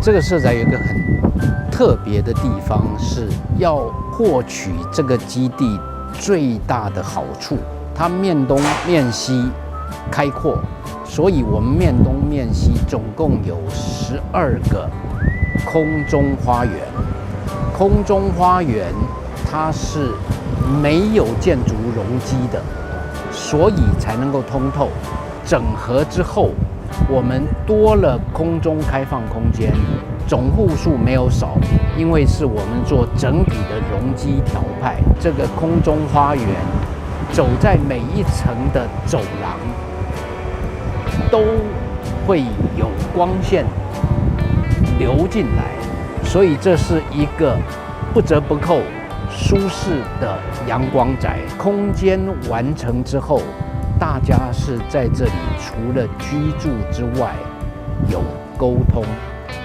這個社宅有一個很特別的地方，是要獲取這個基地最大的好處。它面東面西開闊，所以我們面東面西總共有12個空中花園。空中花園它是沒有建築容積的，所以才能夠通透。整合之後，我們多了空中開放空間，總戶數沒有少，因為是我們做整體的容積調配。這個空中花園走在每一層的走廊，都會有光線流進來，所以這是一個不折不扣舒適的陽光宅。空間完成之後，大家是在這裡除了居住之外，有溝通，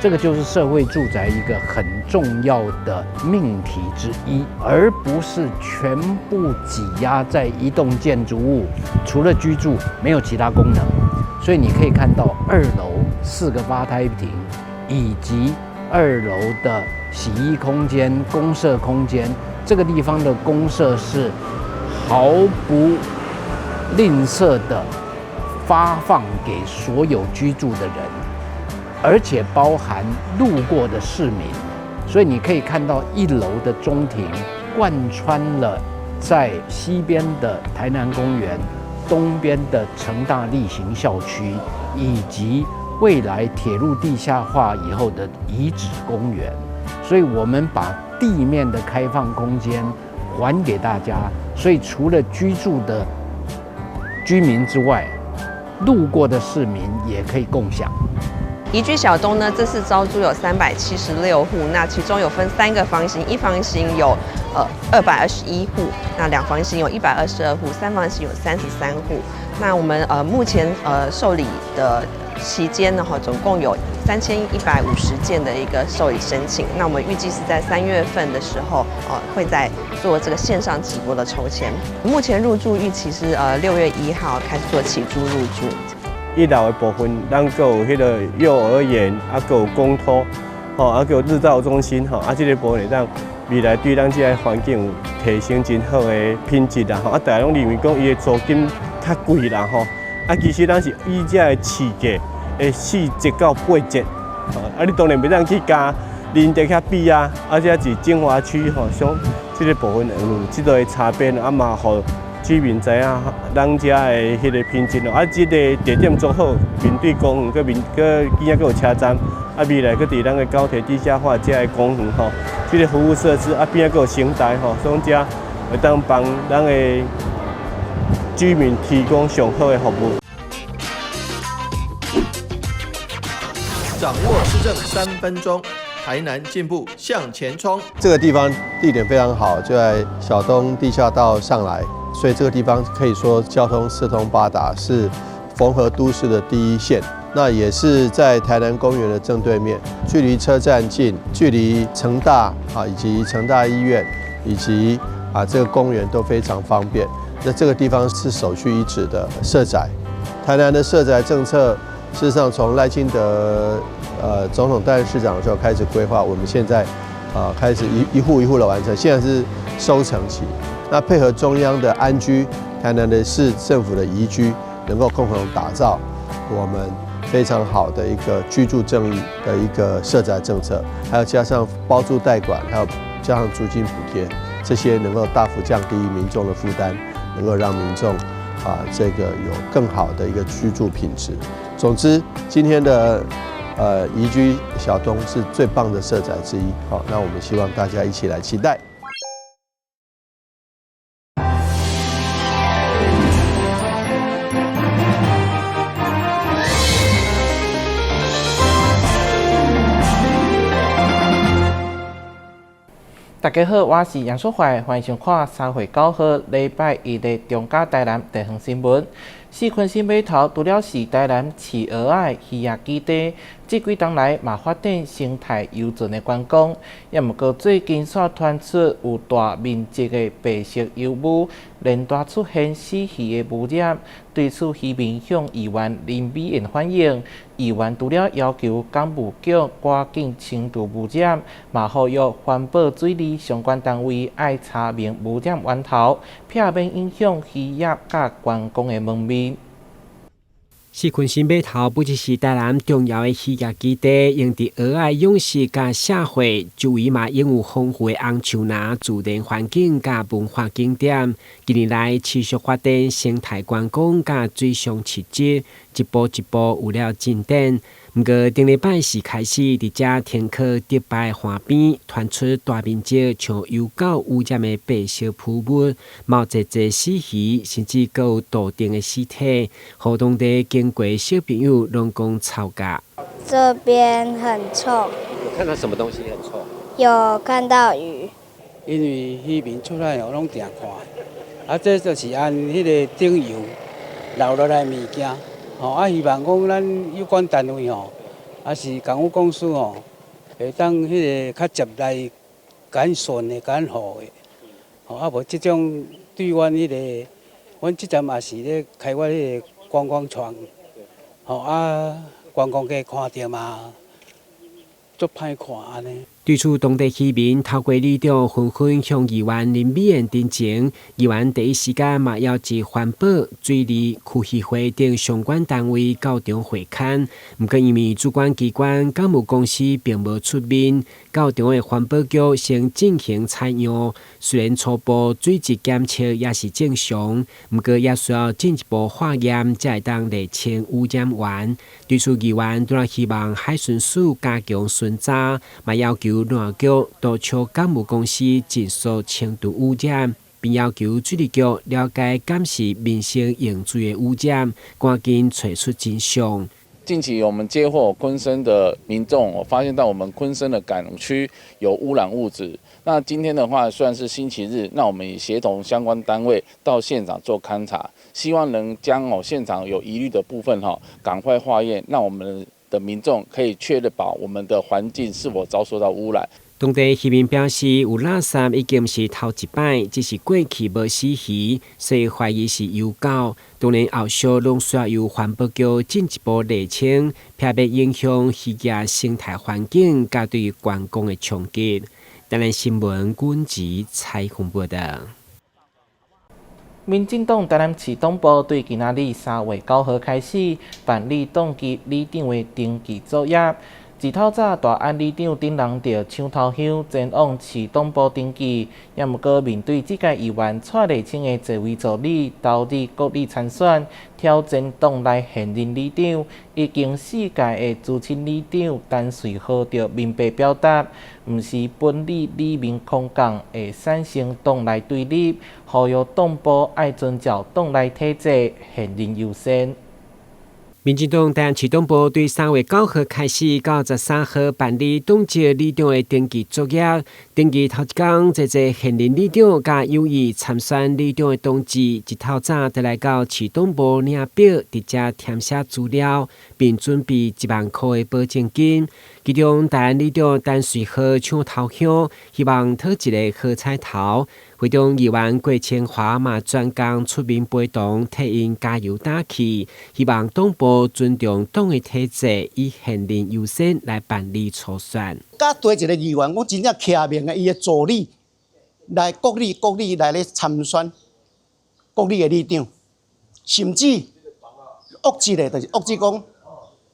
這個就是社會住宅一個很重要的命題之一，而不是全部擠壓在一棟建築物，除了居住沒有其他功能。所以你可以看到二樓四個吧台亭，以及二樓的洗衣空間、公設空間，這個地方的公設是毫不吝嗇的發放給所有居住的人，而且包含路過的市民。所以你可以看到一樓的中庭貫穿了在西邊的台南公園、東邊的成大力行校區，以及未來鐵路地下化以後的遺址公園。所以我們把地面的開放空間還給大家。所以除了居住的居民之外，路過的市民也可以共享。宜居小東呢，這次招租有376戶，那其中有分三個房型，一房型有221戶，那兩房型有122戶，三房型有33戶。那我們目前受理的期間呢，哈，總共有3150件的一個受理申請。那我們預計是在3月份的時候，會再做這個線上直播的抽籤。目前入住預期是6月1號開始做起租入住。一樓的部分，咱閣有彼个幼兒園，啊，閣有公托，吼，啊，閣有日照中心，吼，啊，這个部分會當未來對咱這个環境有提升真好的品質啦，吼，啊，大家攏認為講伊的租金較貴啦，吼，啊，其實咱是以這个市價的4折到8折，吼，啊，你當然袂當去佮仁德遐比啊，啊，這是精華區吼，像這个部分有這个差別，啊嘛，予居民知影咱遮的彼个品質咯，啊，這个地點足好，面對公園，閣面閣邊仔閣有車站，啊，未來閣佇咱的高鐵地下化遮的公園吼，這个服務設施啊，邊仔閣有成大吼，所以遮會當幫咱的居民提供上好的服務。掌握市政3分鐘，台南進步向前衝。這個地方地點非常好，就在小東地下道上來。所以這個地方可以說交通四通八達，是縫合都市的第一線。那也是在台南公園的正對面，距離車站近，距離成大啊以及成大醫院以及啊這個公園都非常方便。那這個地方是首屈一指的社宅。台南的社宅政策，事實上從賴清德總統擔任市長的時候開始規劃，我們現在啊開始一戶一戶的完成，現在是收成期。那配合中央的安居，台南的市政府的宜居，能夠共同打造我們非常好的一個居住正義的一個社宅政策，還有加上包租代管，還有加上租金補貼，這些能夠大幅降低民眾的負擔，能夠讓民眾啊這個有更好的一個居住品質。總之，今天的宜居小東是最棒的社宅之一。好，那我們希望大家一起來期待。大家好，我是楊淑懷，歡迎收看3月9號禮拜一的中嘉台南地方新聞。四坤新碼頭除了是台南飼蚵仔的漁業基地，這幾冬來嘛發展生態遊船的觀光，也毋過最近煞傳出有大面積的白色油霧，連帶出現死魚的污染。對此，漁民向議員林美燕反映，議員除了要求港務局趕緊清除污染，嘛呼籲環保、水利相關單位愛查明污染源頭，避免影響漁業佮觀光的門面。四坤新碼頭不只是台南重要的漁業基地，用佇蚵仔養殖佮社會周圍嘛，擁有豐富的紅樹林、自然環境佮文化景點。近年來持續發展生態觀光佮水上市集，一步一步有了進展。毋過頂禮拜四開始，佇遮停靠竹排岸邊，傳出大面積像油垢污染的白色浮物，嘛濟濟死魚，甚至閣有杜定的屍體，予當地經過小朋友攏講臭甲。這邊很臭。有看到什麼東西很臭？有看到魚。因為漁民出來哦，攏定看，啊，這就是按彼个頂游留落來物件。吼啊，希望講咱有關單位吼，抑是港務公司吼，會當彼个較接來揀順的、揀好的，吼啊無這種對阮彼个，阮這陣也是咧開發彼个觀光船，吼啊，觀光客看著嘛，足歹看按呢。對此，當地漁民透過里長紛紛向議員林美燕陳情，議員第一時間嘛邀集環保、水利、區議會等相關單位到場會勘。毋過因為主管機關港務公司並無出面，到場的環保局先進行採樣，雖然初步水質檢測也是正常，毋過也需要進一步化驗，才會當釐清污染源。對此，議員除了希望海巡署加強巡查，嘛要求林局督促港務公司盡速清除污染，並要求水利局了解敢是民生用水的污染，趕緊揣出真相。近期我們接獲鯤鯓的民眾，我發現到我們鯤鯓的港區有污染物質。那今天的話，雖然是星期日，那我們也協同相關單位到現場做勘查，希望能將哦現場有疑慮的部分哈，趕快化驗，讓我們的民眾可以確保我們的環境是否遭受到污染。當地漁民表示，有垃圾已經毋是頭一擺，只是過去無死魚，所以懷疑是油垢。當然後續攏需要由環保局進一步釐清，避免影響漁業生態環境，佮對觀光的衝擊。台南新聞軍籍採訪報道。民進黨台南市黨部對今仔日3月9號開始辦理黨籍里長的登記作業。自透早大安里長等人就搶頭香前往市黨部登記，也毋過面對這屆議員蔡麗清的這位助理投入國里參選，挑戰黨內現任里長，已經四屆的資深里長陳瑞豪就明白表達，毋是本里里民空降會產生黨內對立，呼籲黨部愛遵照黨內體制，現任優先。民進黨台南市黨部對3月9號開始到13號辦理黨籍里長的登記作業。登記頭一工，濟濟現任里長佮有意參選里長的同志，一透早就來到市黨部領表，佇遮填寫資料，並準備1萬箍的保證金。其中，大安里長陳瑞豪搶頭香，希望討一个好彩頭。會中議員郭清華嘛專工出面陪同，替𪜶加油打氣，希望黨部尊重黨的體制，以現任優先來辦理初選。佮對一个議員，講真正騎名的，伊的助理來國里來咧參選國里的里長，甚至惡一个就是惡一講，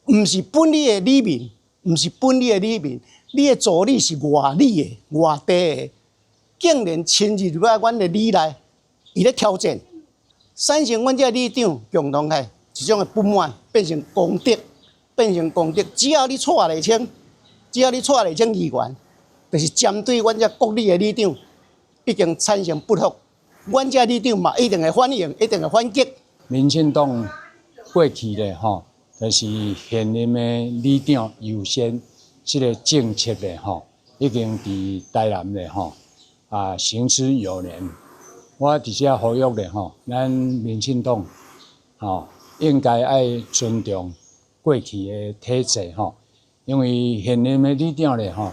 毋是本里的里民，毋是本里的里民，你的助理是外里的、外地的。竟然侵入來阮的里內，伊咧挑戰，產生阮這里長共同的一種的不滿，變成公敵，變成公敵。只要你蔡麗清，只要你蔡麗清議員，就是針對阮這國里的里長，已經產生不服，阮這里長嘛一定會反應，一定會反擊。民進黨過去咧吼，就是現任的里長優先這个政策咧吼，已經佇台南咧吼。啊，行之有年。我佇遮呼籲咧吼，咱民進黨吼應該愛尊重過去的體制吼，因為現任的里長咧吼，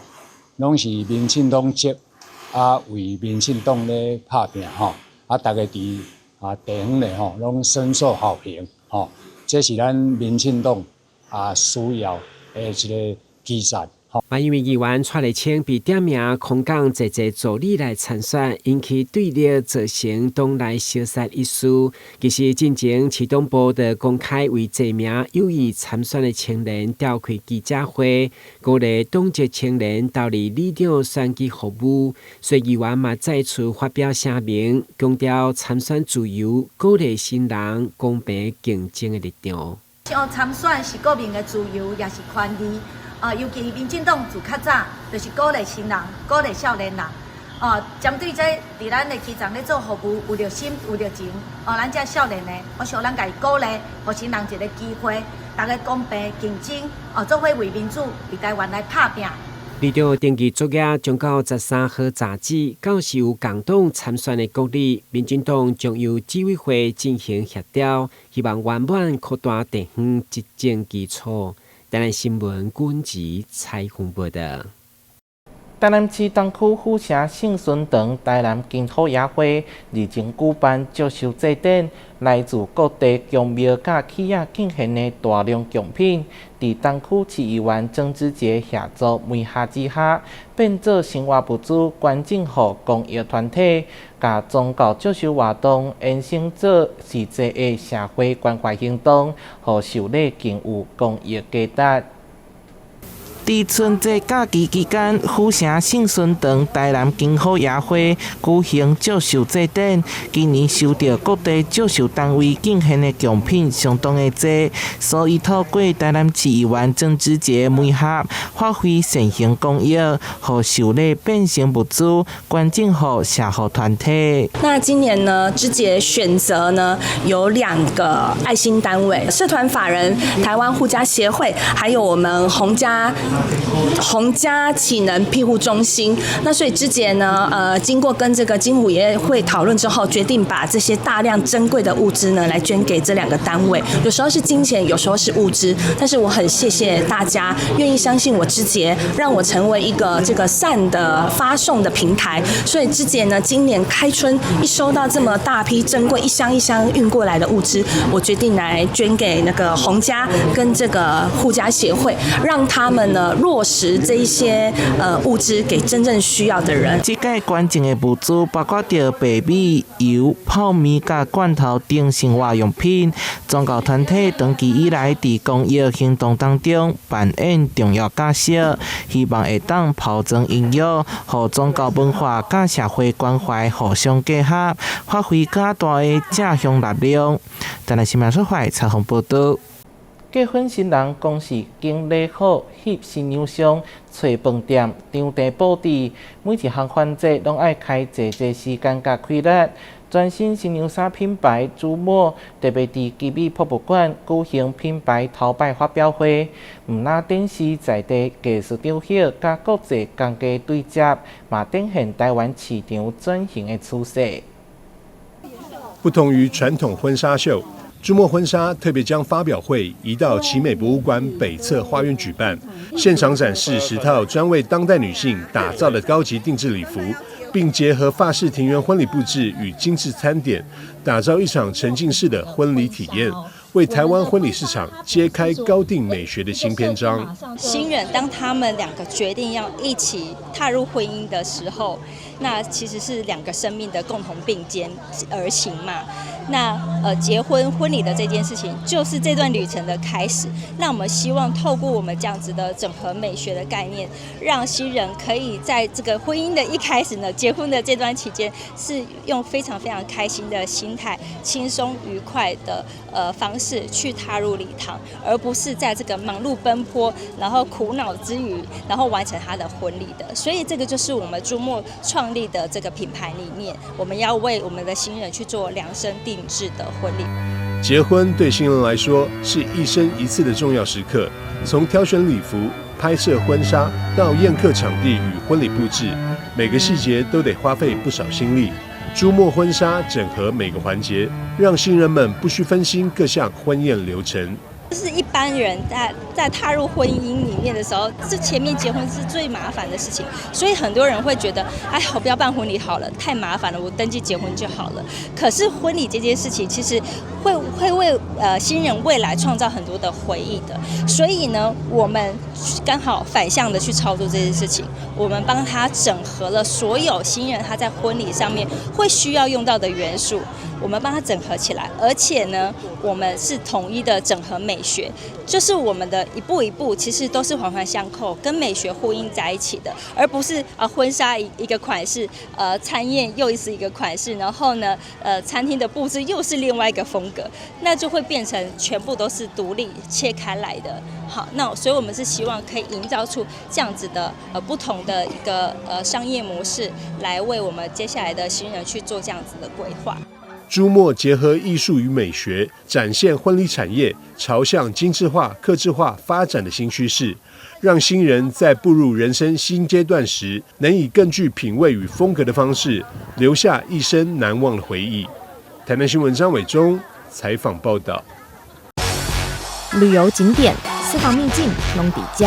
攏是民進黨籍，啊為民進黨咧拍拚吼，啊逐家佇啊地方咧吼，攏深受好評吼，這是咱民進黨啊需要的一個基礎。嘛，因為議員蔡麗清被點名空降濟濟助理來參選，引起對立，造成黨內相殺一事。其實進前市黨部就公開為濟名有意參選的青年召開記者會，鼓勵黨籍青年投入里長選舉服務。所以議員嘛再次發表聲明，強調參選自由，鼓勵新人公平競爭的立場。像參選是個人的自由，也是權利。啊，尤其民進黨自較早就是鼓勵新人、鼓勵少年人。哦，針對這佇咱的基層咧做服務有熱心、有熱情，哦，咱這少年的，我想咱共伊鼓勵，予新人一個機會，大家公平競爭，哦，做伙為民主、為台灣來拍拚。里長登記作業將到13號截止，到時有共黨參選的國里，民進黨將由執委會進行協調，希望圓滿擴大地方執政基礎。台南新聞君子採訪報道。台南市東區府城聖孫堂台南金虎爺會日前舉辦祝壽祭典，來自各地宮廟佮企業貢獻的大量貢品，佇東區市議員曾志傑協助媒合之下，變做生活物資捐贈予公益團體，共宗教祝壽活動延伸做實際的社會關懷行動，予受禮更有公益價值。佇春節假期期間，府城聖孫堂台南金虎爺會舉行祝壽祭典。今年收著各地祝壽單位貢獻的貢品相當的濟，所以透過台南市議員曾志傑媒合，發揮善行公益，予受禮變成物資捐贈予社福團體。那今年呢，芝姐選擇呢有兩個愛心單位，社團法人台灣護家協會，還有我們洪家啟能庇護中心。那所以芝姐呢，經過跟這個金虎爺會討論之後，決定把這些大量珍貴的物資呢，來捐給這兩個單位。有時候是金錢，有時候是物資，但是我很謝謝大家願意相信我芝姐，讓我成為一個這個善的發送的平台。所以芝姐呢，今年開春一收到這麼大批珍貴一箱一箱運過來的物資，我決定來捐給那個洪家跟這個護家協會，讓他們呢落實這一些物資給真正需要的人。這屆捐贈的物資包括著白米、油、泡麵佮罐頭等生活用品。宗教團體長期以來佇公益行動當中扮演重要角色，希望會當拋磚引玉，予宗教文化佮社會關懷互相結合，發揮較大的正向力量。台南新聞出發採訪報導。結婚新人講是經禮好翕新娘相、揣飯店、場地布置，每一項環節攏愛開濟濟時間佮氣力。全新新娘衫品牌朱墨特別佇奇美博物館舉行品牌頭擺發表會，毋但展示在地藝術長葉佮國際工藝對接，嘛展現台灣市場轉型的趨勢。不同於傳統婚紗秀，朱墨婚紗特別將發表會移到奇美博物館北側花園舉辦，現場展示10套專為當代女性打造的高級定制禮服，並結合法式庭園婚禮布置與精緻餐點，打造一場沉浸式的婚禮體驗，為台灣婚禮市場揭開高定美學的新篇章。新人當他們兩個決定要一起踏入婚姻的時候，那其實是兩個生命的共同並肩而行嘛。那結婚婚禮的這件事情，就是這段旅程的開始。那我們希望透過我們這樣子的整合美學的概念，讓新人可以在這個婚姻的一開始呢，結婚的這段期間，是用非常非常開心的心態、輕鬆愉快的方式去踏入禮堂，而不是在這個忙碌奔波，然後苦惱之餘，然後完成他的婚禮的。所以這個就是我們朱墨創立的這個品牌理念，我們要為我們的新人去做量身定制的婚禮。結婚對新人來說是一生一次的重要時刻，從挑選禮服、拍攝婚紗到宴客場地與婚禮布置，每個細節都得花費不少心力。朱墨婚紗整合每個環節，讓新人們不需分心各項婚宴流程。就是一般人在踏入婚姻裡面的時候，這前面結婚是最麻煩的事情，所以很多人會覺得，哎，我不要辦婚禮好了，太麻煩了，我登記結婚就好了。可是婚禮這件事情，其實會為新人未來創造很多的回憶的，所以呢，我們剛好反向的去操作這件事情，我們幫他整合了所有新人他在婚禮上面會需要用到的元素，我們幫他整合起來，而且呢，我們是統一的整合美學，就是我們的一步一步其實都是環環相扣，跟美學呼應在一起的，而不是啊婚紗一個款式，餐宴又是一個款式，然後呢，餐廳的佈置又是另外一個風格，那就會變成全部都是獨立切開來的。好，那所以我們是希望可以營造出這樣子的不同的一個商業模式，來為我們接下來的新人去做這樣子的規劃。朱墨結合藝術與美學，展現婚禮產業朝向精緻化、客製化發展的新趨勢，讓新人在步入人生新階段時，能以更具品味與風格的方式，留下一生難忘的回憶。台南新聞張偉忠採訪報道。旅遊景點、私房秘境攏佇遮，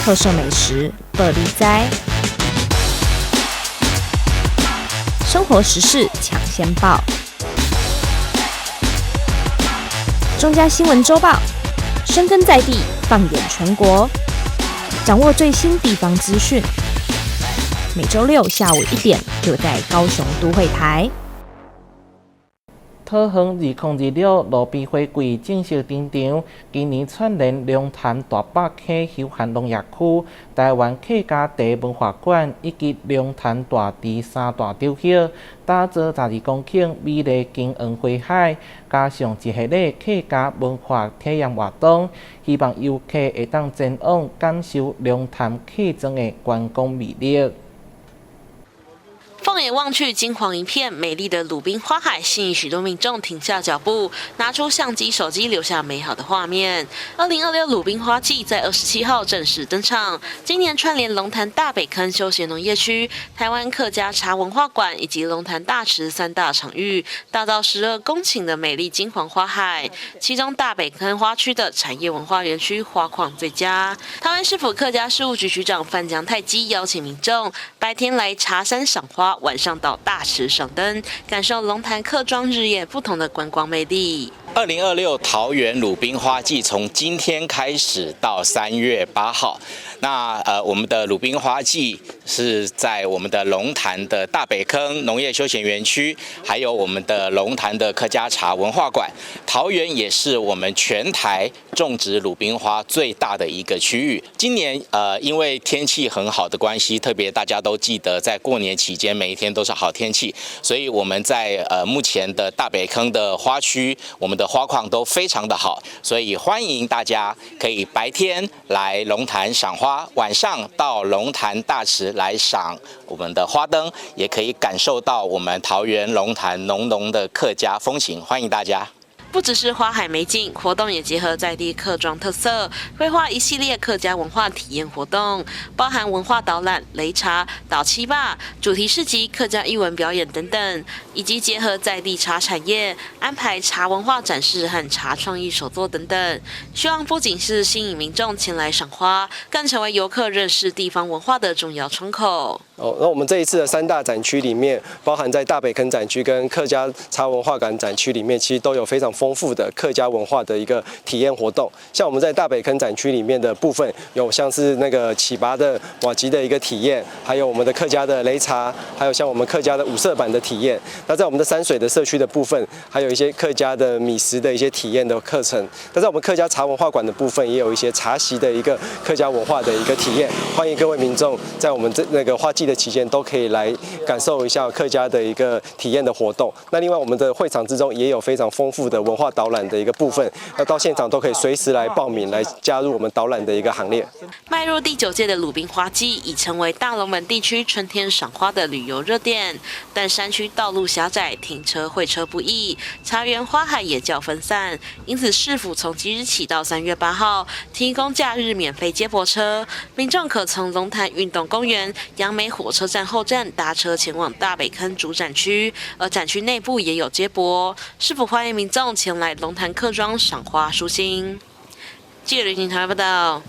特色美食報你知，生活時事搶先報，中嘉新聞週報，深耕在地，放眼全國，掌握最新地方資訊。每週六下午1點，就在高雄都會台。桃園2026魯冰花季正式登場，今年串聯龍潭大北溪休閒農業區、台灣客家茶文化館以及龍潭大池三大場域，打造12公頃美麗金黃花海，加上一系列客家文化體驗活動，希望遊客會當前往感受龍潭客莊的觀光魅力。放眼望去，金黃一片，美麗的魯冰花海吸引許多民眾停下腳步，拿出相機、手機，留下美好的畫面。2026魯冰花季在27號正式登場。今年串聯龍潭大北坑休閒農業區、台灣客家茶文化館以及龍潭大池三大場域，打造12公頃的美麗金黃花海。其中大北坑花區的產業文化園區花況最佳。桃園市府客家事務局局長范江泰基邀請民眾白天來茶山賞花，晚上到大池賞燈，感受龍潭客莊日夜不同的觀光魅力。 2026桃園魯冰花季從今天開始到3月8號，那我們的魯冰花季是在我們的龍潭的大北坑農業休閒園區，還有我們的龍潭的客家茶文化館。桃園也是我們全台種植魯冰花最大的一個區域。今年因為天氣很好的關係，特別大家都記得在過年期間每一天都是好天氣，所以我們在目前的大北坑的花區，我們的花況都非常的好，所以歡迎大家可以白天來龍潭賞花，晚上到龍潭大池來賞我們的花燈，也可以感受到我們桃園龍潭濃濃的客家風情，歡迎大家。不只是花海美景，活動也結合在地客莊特色，規劃一系列客家文化體驗活動，包含文化導覽、擂茶、斗七肉、主題市集、客家藝文表演等等，以及結合在地茶產業，安排茶文化展示和茶創意手作等等。希望不僅是吸引民眾前來賞花，更成為遊客認識地方文化的重要窗口。哦，那我們這一次的三大展區裡面，包含在大北坑展區跟客家茶文化館展區裡面，其實都有非常豐富的客家文化的一個體驗活動。像我們在大北坑展區裡面的部分，有像是那個起拔的麻糬的一個體驗，還有我們的客家的擂茶，還有像我們客家的五色板的體驗。那在我們的山水的社區的部分，還有一些客家的米食的一些體驗的課程。那在我們客家茶文化館的部分，也有一些茶席的一個客家文化的一個體驗。歡迎各位民眾在我們這那個花季的期間，都可以來感受一下客家的一個體驗的活動。那另外，我們的會場之中也有非常豐富的文化導覽的一個部分，那到現場都可以隨時來報名，來加入我們導覽的一個行列。邁入第9屆的魯冰花季，已成為大龍門地區春天賞花的旅遊熱點。但山區道路狹窄，停車會車不易，茶園花海也較分散，因此市府從即日起到3月8號，提供假日免費接駁車，民眾可從龍潭運動公園、楊梅火车站后站搭车前往大北坑主展区，而展区内部也有接驳。市府欢迎民众前来龙潭客庄赏花舒心。记者刘景台报道。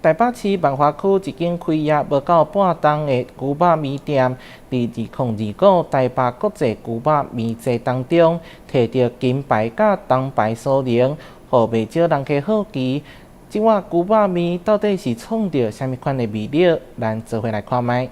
台北市万华区一间开业无到半冬的牛肉面店，伫2025台北国际牛肉面节当中，摕著金牌佮铜牌殊荣，予袂少人客好奇，這碗牛肉面到底是创著啥物款的味道？咱做伙來看覓。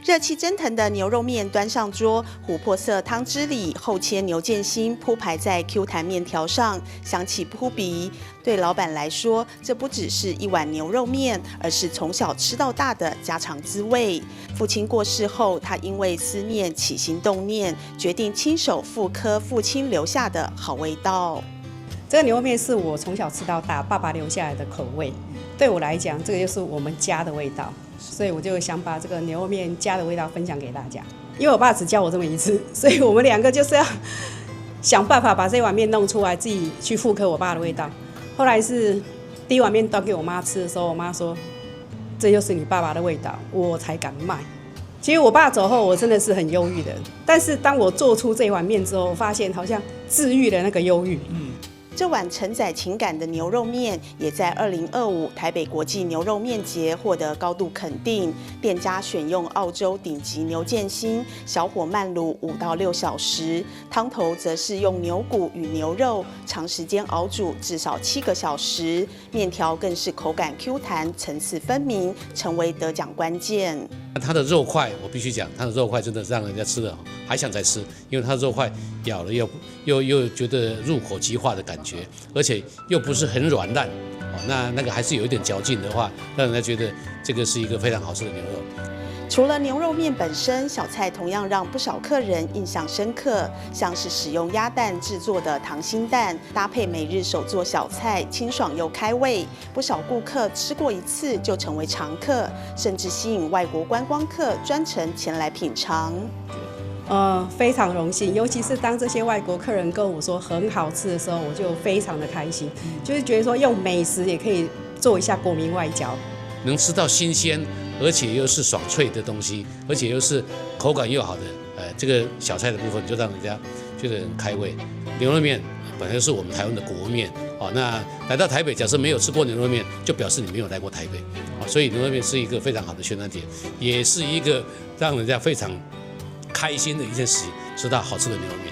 熱氣蒸騰的牛肉麵端上桌，琥珀色湯汁裡厚切牛腱心鋪排在 Q 彈麵條上，香氣撲鼻。對老闆來說，這不只是一碗牛肉麵，而是從小吃到大的家常滋味。父親過世後，他因為思念起心動念，決定親手復刻父親留下的好味道。這個牛肉麵是我從小吃到大，爸爸留下來的口味。對我來講，這個就是我們家的味道。所以我就想把這個牛肉麵家的味道分享給大家，因為我爸只教我這麼一次，所以我們兩個就是要想辦法把這碗麵弄出來，自己去復刻我爸的味道。後來是第一碗麵端給我媽吃的時候，我媽說：“這就是你爸爸的味道，我才敢賣。”其實我爸走後，我真的是很憂鬱的。但是當我做出這碗麵之後，我發現好像治癒了那個憂鬱。這碗承載情感的牛肉麵，也在2025台北國際牛肉麵節獲得高度肯定。店家選用澳洲頂級牛腱心，小火慢滷5到6小時，湯頭則是用牛骨與牛肉長時間熬煮至少7個小時，麵條更是口感 Q 彈，層次分明，成為得獎關鍵。它的肉塊，我必須講，它的肉塊真的讓人家吃了還想再吃，因為它的肉塊咬了又覺得入口即化的感覺，而且又不是很軟爛，哦，那個還是有一點嚼勁的話，讓人家覺得這個是一個非常好吃的牛肉。除了牛肉麵本身，小菜同樣讓不少客人印象深刻，像是使用鴨蛋製作的溏心蛋，搭配每日手做小菜，清爽又開胃。不少顧客吃過一次就成為常客，甚至吸引外國觀光客專程前來品嘗。非常榮幸，尤其是當這些外國客人跟我說很好吃的時候，我就非常的開心，就是覺得說用美食也可以做一下國民外交，能吃到新鮮，而且又是爽脆的東西，而且又是口感又好的，這個小菜的部分就讓人家覺得很開胃。牛肉麵本來就是我們台灣的國麵，哦，那來到台北，假設沒有吃過牛肉麵，就表示你沒有來過台北，哦，所以牛肉麵是一個非常好的宣傳點，也是一個讓人家非常開心的一件事情，吃到好吃的牛肉麵。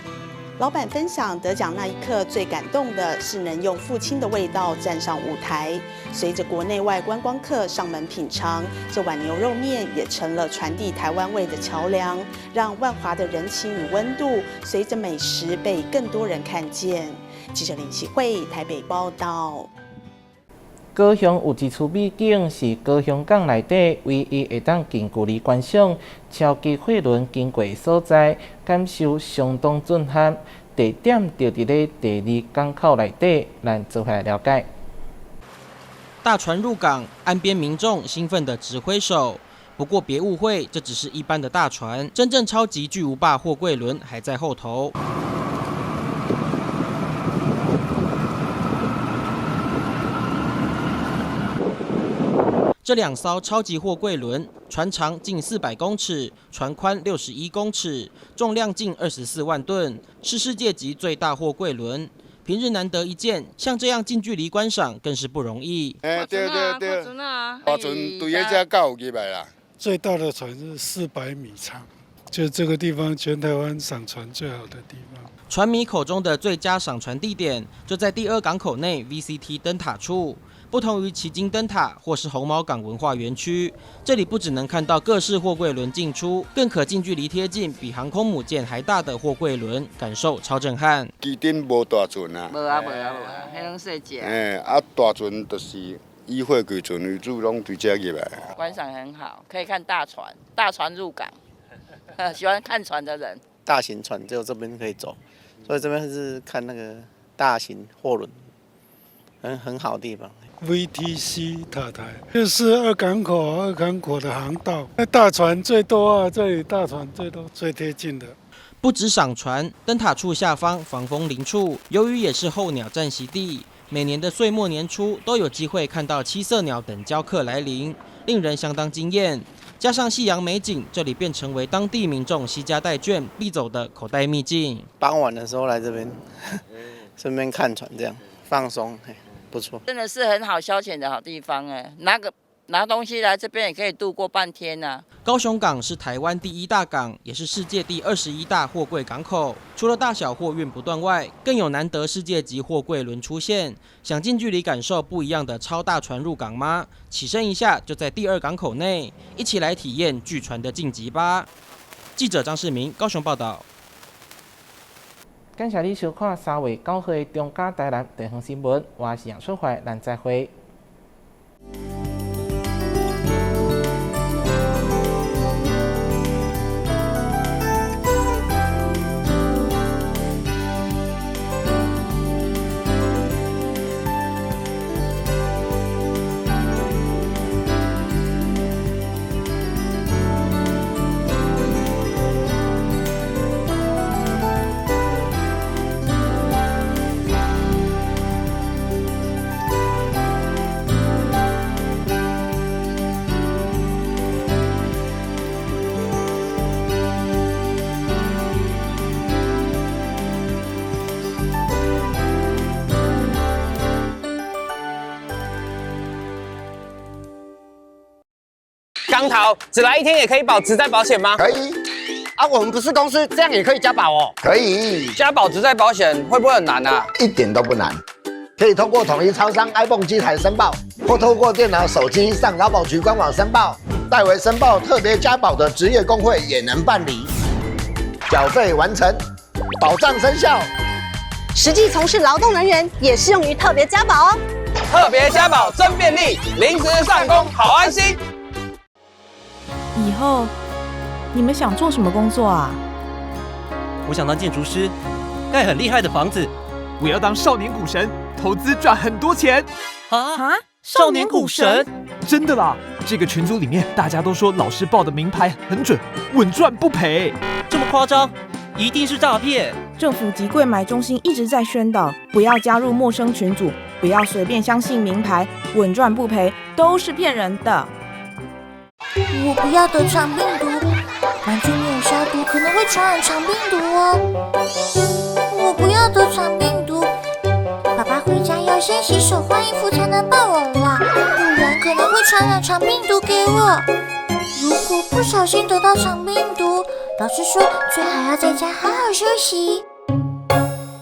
老闆分享得獎那一刻最感動的是能用父親的味道站上舞台。隨着國內外觀光客上門品嘗，這碗牛肉麵也成了傳遞台灣味的橋梁，讓萬華的人情與溫度隨着美食被更多人看見。記者林啟慧台北報道。高雄有一處美景是高雄港內底唯一會當近距離觀賞超級貨輪經過的所在，感受相當震撼。地點就佇咧第二港口內底，咱做伙來了解。大船入港，岸邊民眾興奮地直揮手。不過別誤會，這只是一般的大船，真正超級巨無霸貨櫃輪還在後頭。這兩艘超級貨櫃輪，船長近400公尺，船寬61公尺，重量近24萬噸，是世界級最大貨櫃輪。平日難得一見，像這樣近距離觀賞更是不容易。欸，對對對，大船對遐遮到入來啦。最大的船是400米長，就這個地方全台灣賞船最好的地方。船迷口中的最佳賞船地點就在第二港口內 VCT 燈塔處。不同於旗津燈塔或是紅毛港文化園區，這裡不只能看到各式貨櫃輪進出，更可近距離貼近比航空母艦還大的貨櫃輪，感受超震撼。旗津無大船啊？無啊無啊無啊，彼攏細隻。欸，啊大船就是以貨櫃船為主，攏對這入來。觀賞很好，可以看大船，大船入港，喜歡看船的人。大型船只有這邊可以走，所以這邊是看那個大型貨輪，很好的地方。 VTC 塔台就是二港口的航道，那大船最多啊，這裡大船最多，最貼近的。不止賞船，燈塔處下方防風林處，由於也是候鳥暫息地，每年的岁末年初都有机会看到七色鸟等娇客来临，令人相当惊艳。加上夕阳美景，这里便成为当地民众携家带眷必走的口袋秘境。傍晚的时候来这边，顺便看船，这样放松，不错。真的是很好消遣的好地方哎，拿东西来这边也可以度过半天呐。高雄港是台湾第一大港，也是世界第21大货柜港口。除了大小货运不断外，更有难得世界级货柜轮出现。想近距离感受不一样的超大船入港吗？起身一下就在第二港口内，一起来体验巨船的晋级吧。记者张世明高雄报道。感谢你收看3月9号的中嘉台南地方新闻，我是杨春怀，咱再会。钢头，只来一天也可以保职灾保险吗？可以。啊，我们不是公司，这样也可以加保哦。可以。加保职灾保险会不会很难啊？一点都不难，可以通过统一超商 iPhone 机台申报，或透过电脑、手机上劳保局官网申报，代为申报特别加保的职业工会也能办理。缴费完成，保障生效。实际从事劳动人员也适用于特别加保哦。特别加保真便利，临时上工好安心。以后你们想做什么工作啊？我想当建筑师，盖很厉害的房子。我要当少年股神，投资赚很多钱。啊！少年股神？真的啦！这个群组里面大家都说老师报的名牌很准，稳赚不赔。这么夸张？一定是诈骗！政府及柜买中心一直在宣导，不要加入陌生群组，不要随便相信名牌，稳赚不赔都是骗人的。我不要得肠病毒，玩具没有消毒可能会传染肠病毒哦。我不要得肠病毒，爸爸回家要先洗手换衣服才能抱我啦，不然可能会传染肠病毒给我。如果不小心得到肠病毒，老师说最好要在家好好休息。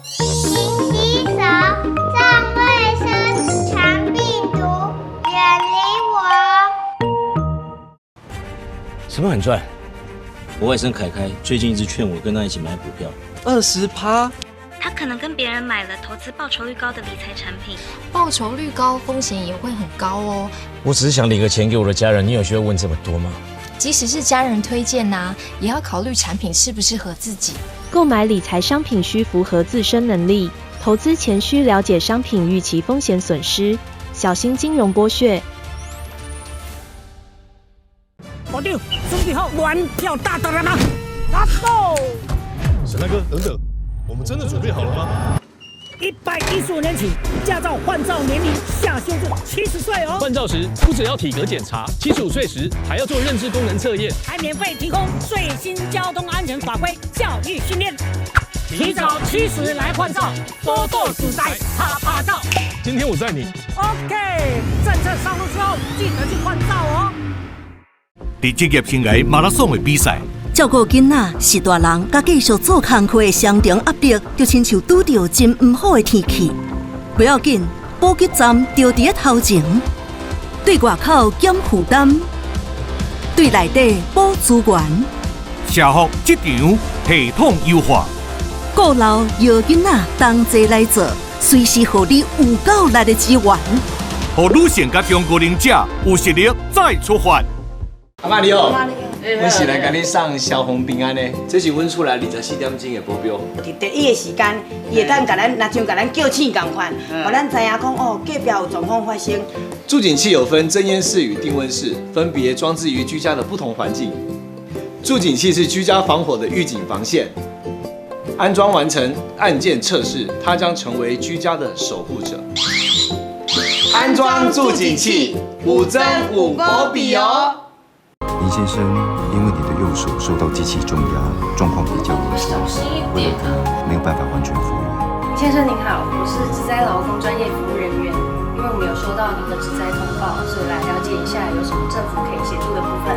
勤洗手，重卫生，肠病毒远离我。什么很赚？我外甥凯凯最近一直劝我跟他一起买股票，20%。他可能跟别人买了投资报酬率高的理财产品，报酬率高，风险也会很高哦。我只是想领个钱给我的家人，你有需要问这么多吗？即使是家人推荐呐，也要考虑产品适不适合自己。购买理财商品需符合自身能力，投资前需了解商品预期风险损失，小心金融剥削。部长，准备好玩票大单了吗？Let's go！沈大哥，等等，我们真的准备好了吗？115年起，驾照换照年龄下修至70岁哦。换照时不只要体格检查，75岁时还要做认知功能测验，还免费提供最新交通安全法规教育训练。提早70来换照，多多自在啪啪照。今天我载你。OK，政策上路之后记得去换照哦。伫职业生涯马拉松的比赛，照顾囡仔是大人，佮继续做工课的双重压力，就亲像拄著真毋好的天气。不要紧，补给站就伫咧头前，对外口减负担，对内底补资源，社福职场系统优化，顾老摇囡仔同齐来做，随时予你有够力的资源，予女性佮中高龄者有实力再出发。阿妈你好，阮是来共你送消防平安的，这是阮厝内24点钟的保镖。伫第一个时间，伊会当共咱，若像共咱叫醒仝款，予咱知影讲哦，隔壁有状况发生。住警器有分侦烟室与定温室，分别装置于居家的不同环境。住警器是居家防火的预警防线，安装完成按键测试，它将成为居家的守护者。安裝住警器，有增有保庇哦。林先生，因為你的右手受到機器重壓，狀況比較嚴重，未來可能沒有辦法完全復原。林先生您好，我是職災勞工專業服務人員，因為我們有收到您的職災通報，所以來了解一下有什麼政府可以協助的部分。